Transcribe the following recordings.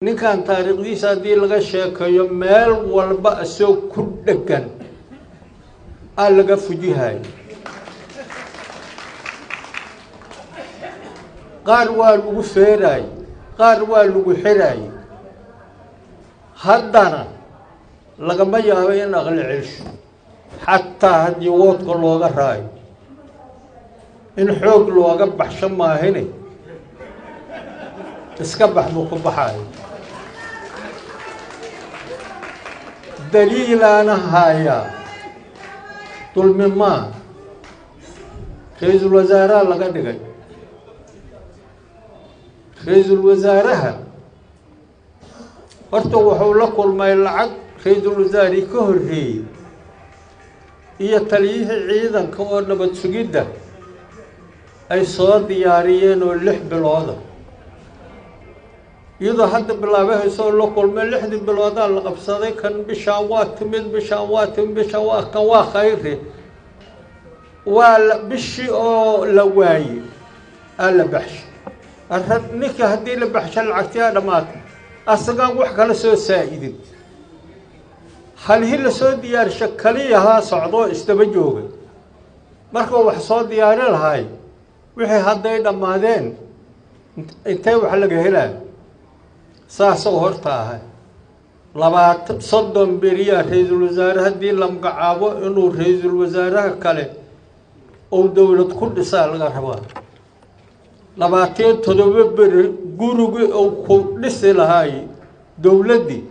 Ninkan taariikhdiisa haddii laga sheekeeyo, meel walba isagoo ku dheggan aa laga fujihayo. Qaar waa lagu feeraayey, qaar waa lagu xiraayey. Haddana lagama yaabo in aqli celsho, xataa haddii woodka looga raayo in xoog looga baxsho maahine, iska bax buu ku baxaayo. Daliilaana haayaa dulmi maa. Ra-iisul wasaaraha laga dhigay, ra-iisul wasaaraha horta wuxuu la kulmay lacag ra-iisul wasaarihii ka horreeyey iyo taliyihii ciidanka oo nabad sugidda ay soo diyaariyeen oo 6 bilooda, iyadoo hadda bilaabahaysoo la kulmay. 6dii biloodaa la qabsaday. Kan bishaan waa timid, bishaan waa timid, bishaan waa kan, waa khayre, waa la bishii oo la waayey aa la baxshay. Ninka haddii la baxsho, lacagtiyaa dhammaatay, asagaan wax kala soo saa'idin. Halhi la soo diyaarsho kaliyahaa socdoo isdaba joogay. Markuu wax soo diyaari lahay, wixii hadday dhammaadeen, intee wax laga helaa? Saasoo horta ahay 20 30 beriyaa ra-iisul wasaare haddii la magacaabo inuu ra-iisul wasaaraha kale ou dowlad ku dhisaa laga rabaa. 27 beri gurigii ou ku dhisi lahaay dowladdii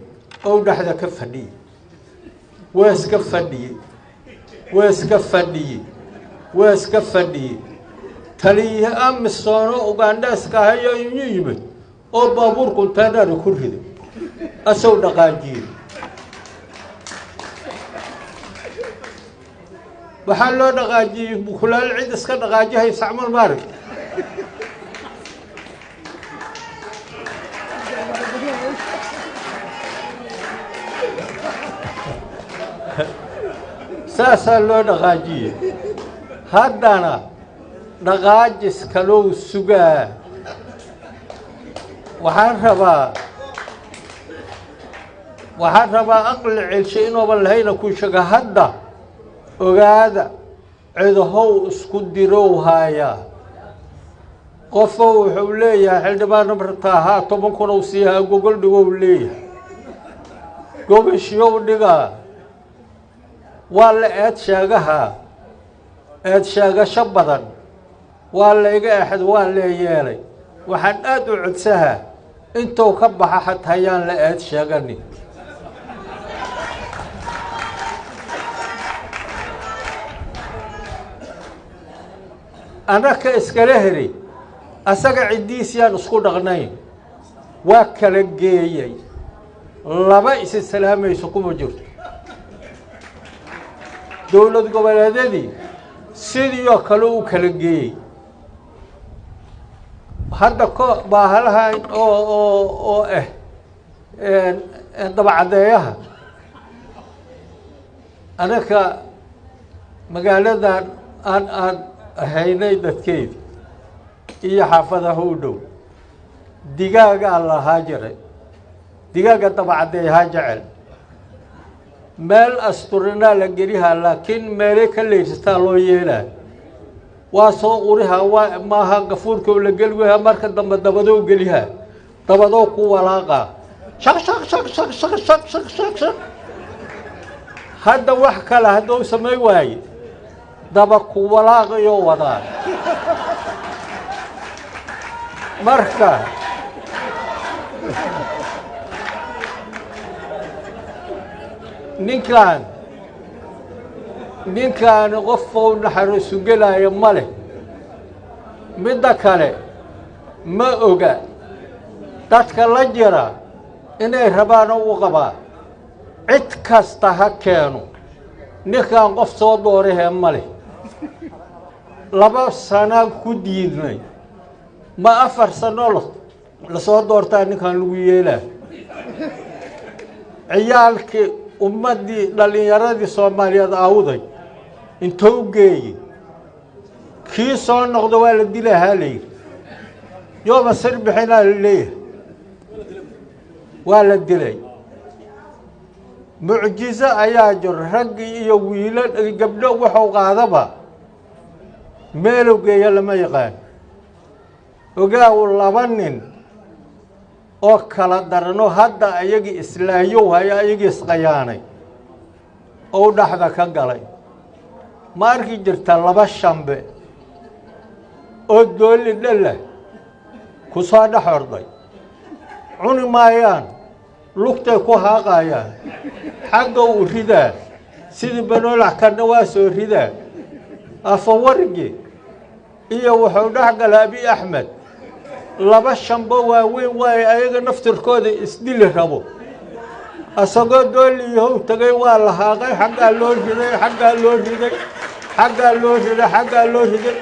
ou dhexda ka fadhiyey, waa iska fadhiyey, waa iska fadhiyey, waa iska fadhiyey. Taliyihii Amisono Ugandheeska ahayo inuu yimid oo baabuur kunteenara ku riday, asow dhaqaajiyey. Waxaa loo dhaqaajiyey bukulaal cid iska dhaqaajihaysa camal maarig. Saasaa loo dhaqaajiyey. Haddana dhaqaajis kalou sugaa. Waxaan rabaa aqli celshay inooban lahayna ku sheega. Hadda ogaada, cidahow isku dirow haayaa. Qofo wuxuu leeyahay xildhibaan martaa haa 10,000 ou siihaa, gogol dhigow leeyahay, gobashiyow dhigaa. Waa la eed sheegahaa, eed sheegasho badan, waa layga exed, waa lee yeelay. Waxaan aada u codsahaa intuu ka baxa xataa yaan la eed sheeganin. Annaka iskala heri, asaga ciddiisiyaan isku dhaqnayn, waa kala geeyey. Laba isi salaamayso kuma jirto. Dowlad goboleedyadii sidii oo kale u kala geeyey. Hadda ko baahalaha oo ah dabacaddeeyaha anaka magaaladan aan ahaynay dadkeedi iyo xaafadaha u dhow, digaagaa lahaa jiray. Digaaga dabacaddeeyahaa jecel meel asturinaa la gelihaa, laakiin meelay ka leyrsataa loo yeelaa. Waa soo uriha, waa maaha gafuurkoo la geli waha. Marka dambe dabadoo gelihaa, dabadoo ku walaaqaa, shaq shaq shaq shaq shaq shaq shaq shaq shaq. Hadda wax kale hadduu samay waaye, daba ku walaaqayoo wadaa. Marka ninkaani qofou naxariisu gelaayo ma leh. Midda kale, ma oga dadka la jira inay rabaan oo u qabaa. Cid kasta ha keeno, ninkan qof soo doorahee ma leh. 2 sanaan ku diidnay, ma 4 sano lasoo doortaa ninkan lagu yeelaa? Ciyaalkii ummaddii, dhallinyaradii Soomaaliyeed aawday intou geeyey, kii soo noqda waa la dilahaa layidhi, yooba sir bixinaa la leeyahay. Waa la dilay. Mucjizo ayaa jiro. Raggii iyo wiila gabdho wuxuu qaadaba meelow geeya lama yaqaan. Ogaaw, laba nin oo kala darano hadda ayagii islaayow haya, ayagii isqayaanay ou dhexda ka galay. Ma arki jirta laba shambe oo dooli dhalla ku soo dhex orday? Cuni maayaan, lugtay ku haaqayaan. Xagga uu ridaa sidii banoolax, kanna waa soo ridaa. Afawargi iyo wuxuu dhex galay Abi Axmed. Laba shambo waaweyn waaye, ayaga naftirkooda isdili rabo. Isagoo dooliyahow tegay, waa la haaqay, xaggaa loo riday, xaggaa loo riday, xaggaa loo riday, xaggaa loo riday,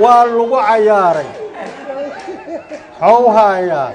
waa lagu cayaaray. Xow haayaa.